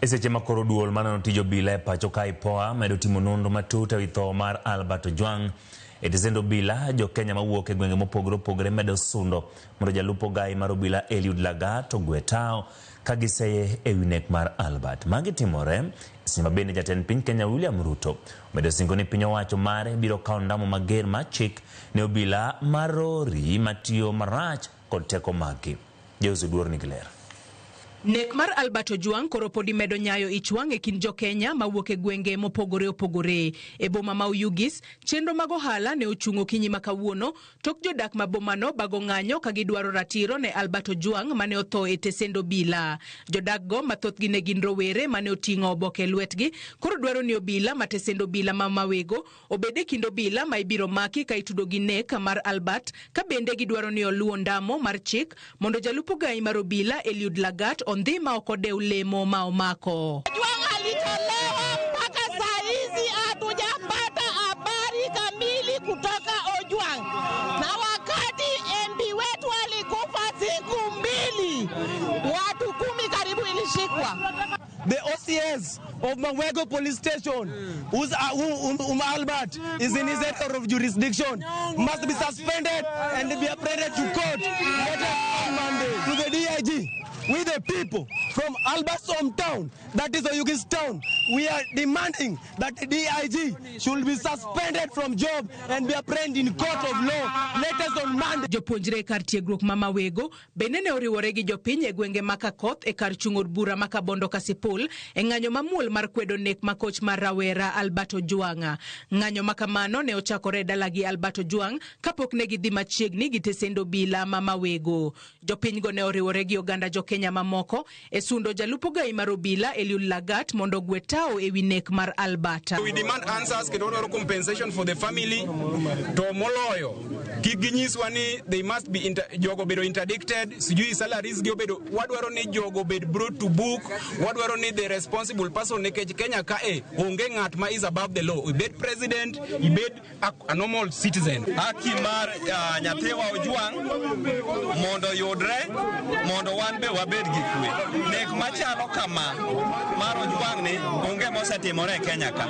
E seche ma koro duol manono tij obila e pacho ka IPOA medo timo nonro matut ewi tho mar Albert Ojwang. E tesend obila, jo-Kenya mawuok e gwenge mopogore opogore medo sundo mondo jalup ogai mar obila Eliud Lagat ogwe tao ka giseye ewi nek mar Albert. Magi timore e seche ma bende jatend piny Kenya William Ruto omedo singo ni piny owacho mare biro kawo ondamo mager mar chik ne obila marori matiyo marach kod teko maggi. Joyce Oduor nigi ler. Nek mar Albert Ojwang koro podi medo nyayo ich wang' e kind jo-Kenya mawuok e gwenge mopogore opogore. E boma ma Oyugis, chenro mag ohala ne ochung' okinyi ma kawuono tok jodak ma bomano bago ng'anyo ka gidwaro ratiro ne Albert Ojwang mane otho e tesend obila. Jodakgo ma thothgi ne gin rowere mane oting'o oboke e lwetgi koro dwaro ni obila ma tesend obila ma Mawego obed e kind obila ma ibiro maki ka itudo gi nek mar Albert ka bende gidwaro ni oluw ondamo mar chik mondo jalup ogai mar obila Eliud Lagat ondhi ma ok odew lemo ma omako. Ojwang alitolewa mpaka saa hizi hatujapata habari kamili kutoka Ojwang, na wakati MP wetu alikufa siku 2, watu 10 karibu ilishikwa. The OCS of Mawego Police Station, whom Albert is in his area of jurisdiction, must be suspended and be apprehended to court later on Monday. To the DIG, with the people from Albert's hometown, that is Oyugis town, we are demanding that the DIG should be suspended from job and be apprehended in court of law latest on Monday. Jopuonjre e kar tiegruok ma Mawego bende ne oriwore gi jopiny e gwenge ma Kakoth e kar chung' od bura ma Kabondo Kasipul e ng'anyo mamuol mar kwedo nek ma koch mar rawera Albert Ojwang. Ng'anyo ma kamano ne ochakore e dalagi Albert Ojwang kapok ne gidhi machiegni gi tesend obila ma Mawego. Jopinygo ne oriwore gi oganda jo-Kenya mamoko e sundo jalup ogai mar obila Eliud Lagat mondo ogwe tao ewi nek mar Albert. We demand answers kendo wadwaro compensation for the family to moloyo kik ginyiswa ni they must be jogo bedo interdicted, sijui salaries gi obedo. Wadwaro ni jogo bed brought to book, wadwaro ni the responsible person, nikech Kenya kae onge ng'at ma is above the law, ibed president, ibed a normal citizen. Haki mar nyathiwa Ojwang mondo yudre mondo wan be wabed gi kwe. Nek machalo kama mar Ojwang ni onge mosetimore e Kenya ka.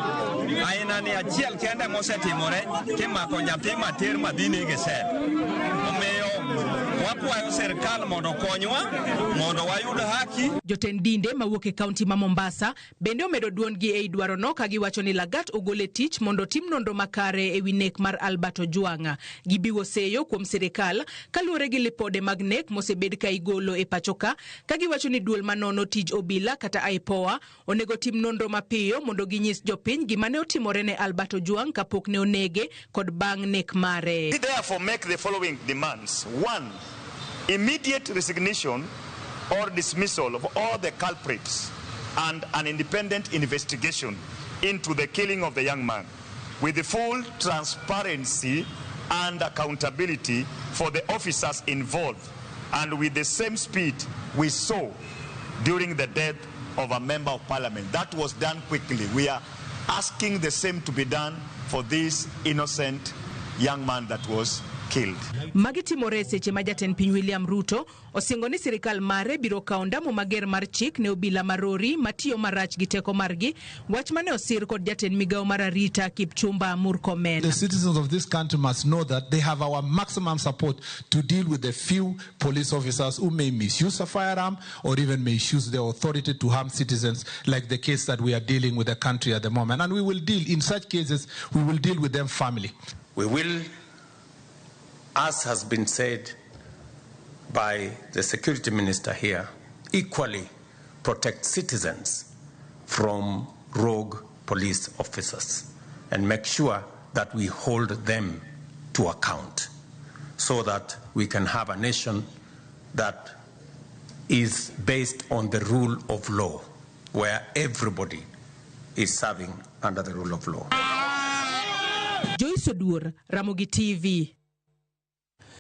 Aina ni achiel kende mosetimore kimako nyathi matin madhi nege sel. Omiyo wakwayo sirkal mondo okonywa mondo wayud haki. Jotend dinde mawuok e kaunti ma Mombasa bende omedo duondgi ei dwarono ka giwacho ni Lagat ogol e tich mondo otim nonro makare ewi nek mar Albert Ojwang. Gibiwo seyo kuom sirikal kaluwore gi lipode mag nek mosebed ka igolo e pacho ka, ka giwacho ni duol manono tij obila kata IPOA onego tim nonro mapiyo mondo ginyis jopiny gima ne otimore ne Albert Ojwang kapok ne onege kod bang' nek mare. We therefore make the following demands. 1, immediate resignation or dismissal of all the culprits and an independent investigation into the killing of the young man with the full transparency and accountability for the officers involved and with the same speed we saw during the death of a member of parliament. That was done quickly. We are asking the same to be done for this innocent young man that was killed. Magi timore e seche ma jatend piny William Ruto osingo ni sirikal mare biro kawo ondamo mager mar chik ne obila marori matiyo marach gi teko margi, wach mane osir kod jatend migawo mar arita Kipchumba Murkomen. The citizens of this country must know that they have our maximum support to deal with the few police officers who may misuse a firearm or even may use their authority to harm citizens, like the case that we are dealing with the country at the moment. And we will deal, in such cases, we will deal with them firmly. We will, as has been said by the security minister here, equally protect citizens from rogue police officers and make sure that we hold them to account so that we can have a nation that is based on the rule of law, where everybody is serving under the rule of law. Joyce Oduor, Ramogi TV.